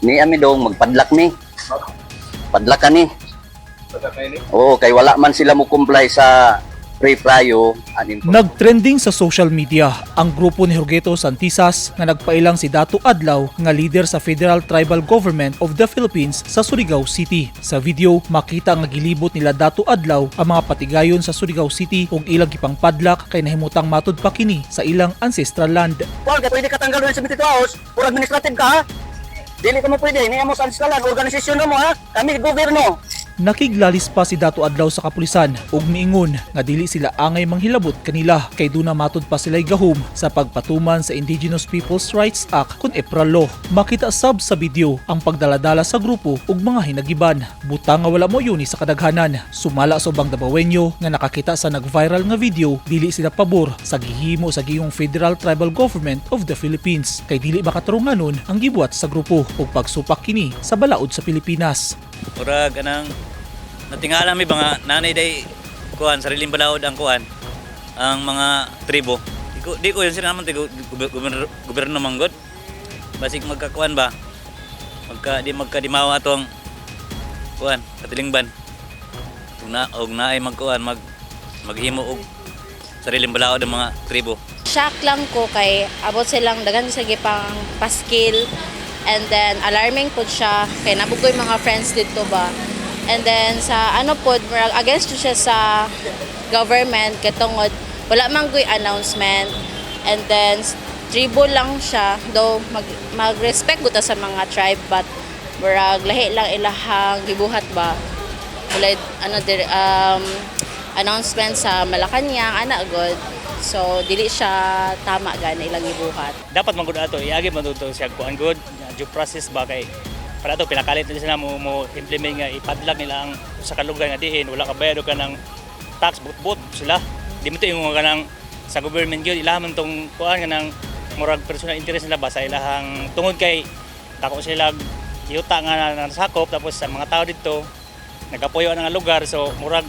Ni ami dong magpadlak ni. Padlak ka ni. Oo, kay wala man sila mo comply sa pre-prayo. Nagtrending sa social media ang grupo ni Jorgeto Santisas nga nagpailang si Datu Adlaw nga leader sa Federal Tribal Government of the Philippines sa Surigao City. Sa video, makita nga gilibot nila Datu Adlaw ang mga patigayon sa Surigao City ug ilang gipangpadlak kay nahimutang matud pa kini sa ilang ancestral land. Kuan kay pwede ka tanggal ng 72 hours or administrative ka ha. Dili ka mo pwede, niya mo sa ansalan, organisasyon na mo ha. Kami gobyerno. Nakiglalis pa si Datu Adlaw sa kapulisan ug miingon nga dili sila angay manghilabot kanila kay duna matud pa sila'y gahom sa pagpatuman sa Indigenous Peoples Rights Act kun IPRA law. Makita sab sa video ang pagdaladala sa grupo ug mga hinagiban. Butang nga wala mo yun sa kadaghanan. Sumala sa ubang Dabawenyo nga nakakita sa nag-viral nga video, dili sila pabor sa gihimo sa gihimong Federal Tribal Government of the Philippines kay dili makatarunganon ang gibuhat sa grupo ug pagsupak kini sa balaod sa Pilipinas. Murag anang natingala mi ba nga nanay day kuan sariling balaod ang kuan ang mga tribo. Di ko yun sila naman tigo gobyerno, gobyerno manggod. Basig magkakuan ba? Magka di magkadimawa atong kuan katilingban. Ug na og naay magkuan maghimo og sariling balaod ang mga tribo. Shock lang ko kay abot silang daghan sa gipang paskil and then alarming pod siya kay nabugoy mga friends dito ba. And then sa ano pod, murag against to siya sa government kay tungod wala man goy announcement and then tribo lang siya, though mag-respect gud ta sa mga tribe, but murag lahi lang ilahang gibuhat ba, walay ano announcement sa Malacanang ana god, so dili siya tama gani ilang gibuhat. Dapat man gud ato iagi man to siya kuan gud due process ba, kay para ato pinakalit nila sila mo implement nga ipadlak nila ang sa ka lugar nga diin wala ka bayad og kanang tax, but sila di mo to yung mga kanang sa government gyud ilaha man tong kuan kanang murag personal interest nila ba sa ilahang tungod kay dako sila yuta nga nasakop, tapos sa mga tao dito nagapuyo na nga lugar, so murag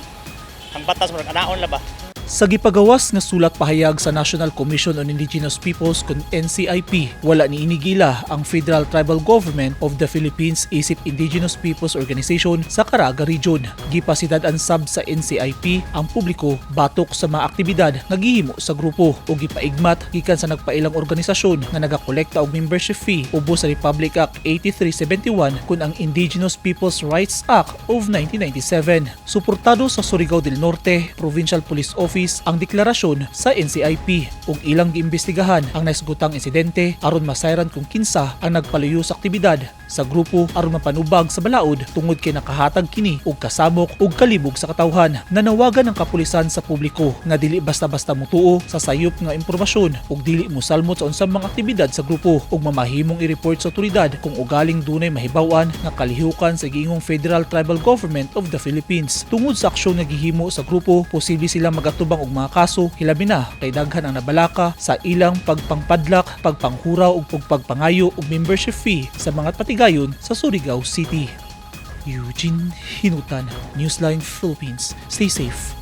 ang batas murag anaon la ba. Sa gipagawas nga sulat pahayag sa National Commission on Indigenous Peoples kun NCIP, wala ni inigila ang Federal Tribal Government of the Philippines isip Indigenous Peoples Organization sa Caraga Region. Gipasidad-an sab sa NCIP ang publiko batok sa mga aktibidad nga gihimo sa grupo ug gipaigmat gikan sa nagpailang organisasyon nga nagakolekta og membership fee ubos sa Republic Act 8371 kun ang Indigenous Peoples Rights Act of 1997. Suportado sa Surigao del Norte Provincial Police Office ang deklarasyon sa NCIP ug ilang giimbestigahan ang naisgutang insidente aron masayran kung kinsa ang nagpaluyo sa aktibidad sa grupo aron mapanubag sa balaod tungod kay nakahatag kini og kasamok ug kalibog sa katawhan. Nanawagan ang kapulisan sa publiko nga dili basta-basta mutuo sa sayop nga impormasyon ug dili mosalmot sa unsang mga aktibidad sa grupo ug mamahimong i-report sa otoridad kung ugaling dunay mahibaw-an nga kalihukan sa giingong Federal Tribal Government of the Philippines. Tungod sa aksyon nga gihimo sa grupo, posible sila magatubang og mga kaso, hilabi na kay daghan ang nabalaka sa ilang pagpangpadlak, pagpanghuraw ug pagpangayo og membership fee sa mga patigayon sa Surigao City. Eugene Hinutan, Newsline Philippines. Stay safe.